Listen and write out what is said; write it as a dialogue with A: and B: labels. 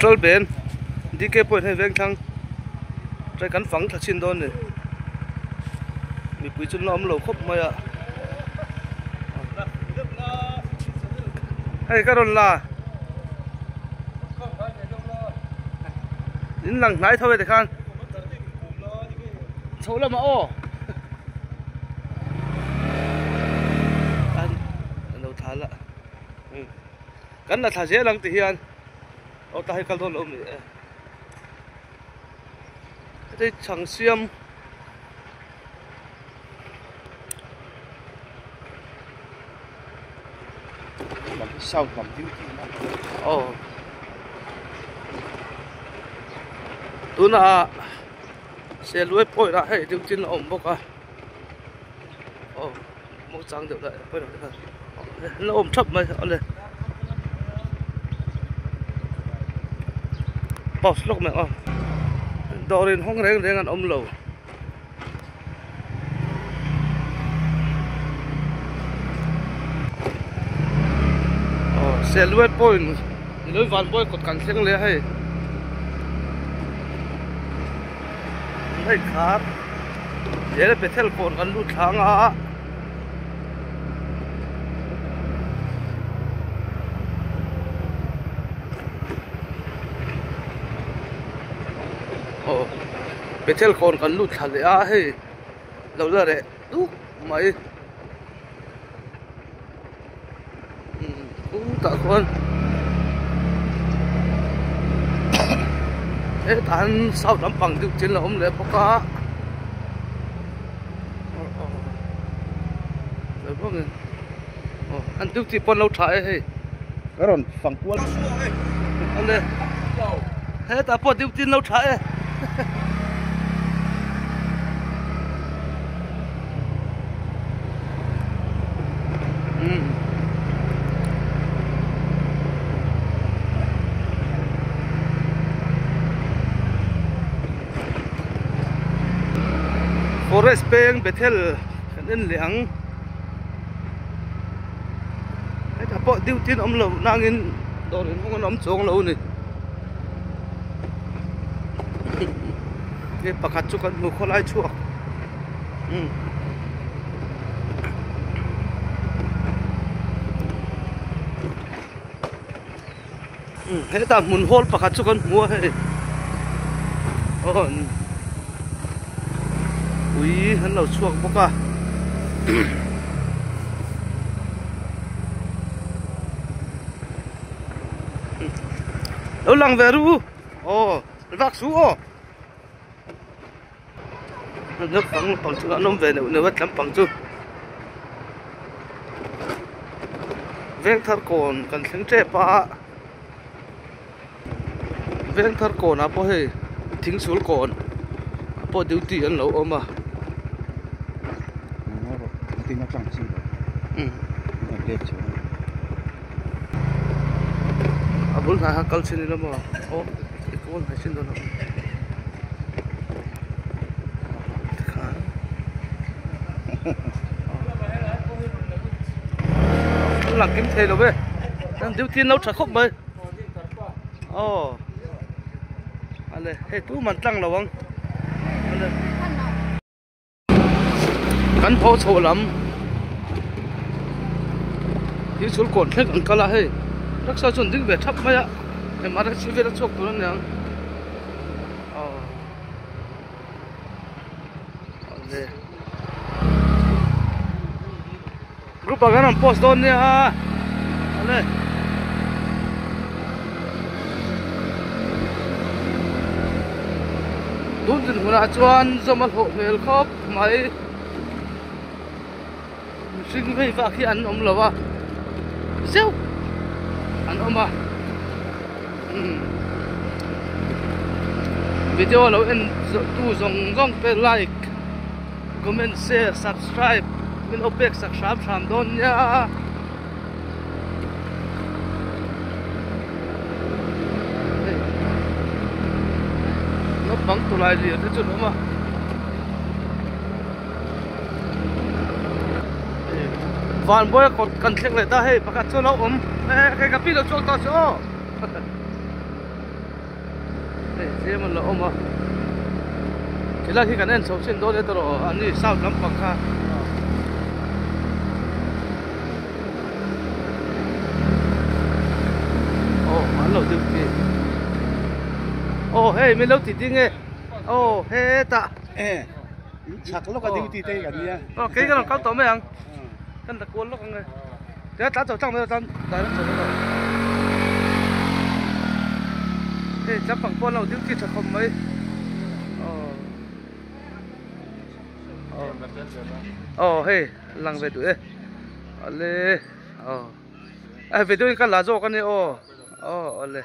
A: Neutral ben DK point hei veng thlang tlai kan fang thla chhin dawn ni mipui chu an la awm lo khawp mai a hei ka rawn la in lang hnai tho e tikhan chho lamah aw an lo thla la kan la thla zel ang ti hian aw ta hei kal dawn lo awm ni e heti chhang siam
B: South lam duty
A: aw tunah Selui point ah hei duty a awm bawk a aw maw chang deuh lah point ah te khan an la awm thap mai awle pause lawk mai aw dawr in hawng reng reng an awm lo. Aw Selui point Nilui Vanbawi kawt kan thleng leh a hei. Hei khar zel Bethel kawn kan lut thlang a aw Bethel kawn kan lut thla leh a hei lo la reh duk mai Tah khuan hetah hian south lampang deuh chin a awm leh bawk a an duty pawh an lo tha e hei
B: ka rawn fang kual
A: awle hetah pawh duty an lo tha e. Forest peng Bethel kan en leh ang hetah pawh duty an awm lo nangin dawr inhawng an awm chuang lo a ni hei pakhat chu kan hmu khawlai chhuak. Hetah hmun hall pakhat chu kan hmu a hei aw ui an lo chhuak bawk a lo lang ve ru aw vak su aw. Naupang pang chu an awm ve neuh neuh a tlampang chu Vengthar kawn kan thleng tep a Vengthar kawnah pawh hei thingsul kawn ah pawh duty an lo awm a. A bul hnai kha kal chin ila maw aw i kawl hnai chin dawn a. An lang kim thei lo ve an duty an lo tha khawp mai aw ale hei tu man tlang lo ang ale. Kan thaw chhoh lam thil chhul kawn thleng an kal a hei rickshaw chu an ding ve thap mai a engmah rickshaw vel a chhuak tur a ni ang aw awle group ah kan rawn post dawn nia awle. Tun dinhmunah chuan zawm a hlawh hmel khawp mai mihring vei vak hi an awm lo a zeuh an awm a video lo en tu zawng zawng te like comment share subscribe min lo pek sak hram hram dawn nia. Naupang tawlai lian te chu an awm a Vanbawi a kawt kan thleng leh ta hei pakhat chu a lo awm e kei ka pi lo chuak ta chu aw. Hei tlem an la awm a. Khilai khi kan en chho chin dawn e tawh a ni south lampang kha. Aw an lo duty. Aw hei min lo ti ding e. Aw hetah.
B: E chak lawk a duty te hi kan nia.
A: Aw kei ka rawn kal tawh mai ang. Kan la kual lawk ang e. Tia tlan chho tlang mai tan direct chho mai tawh. Hei champang pawh an lo duty tha khawp mai. Aw. Aw hei lang ve duh e. Ale aw. A video in ka la zawk a ni aw. Aw ale.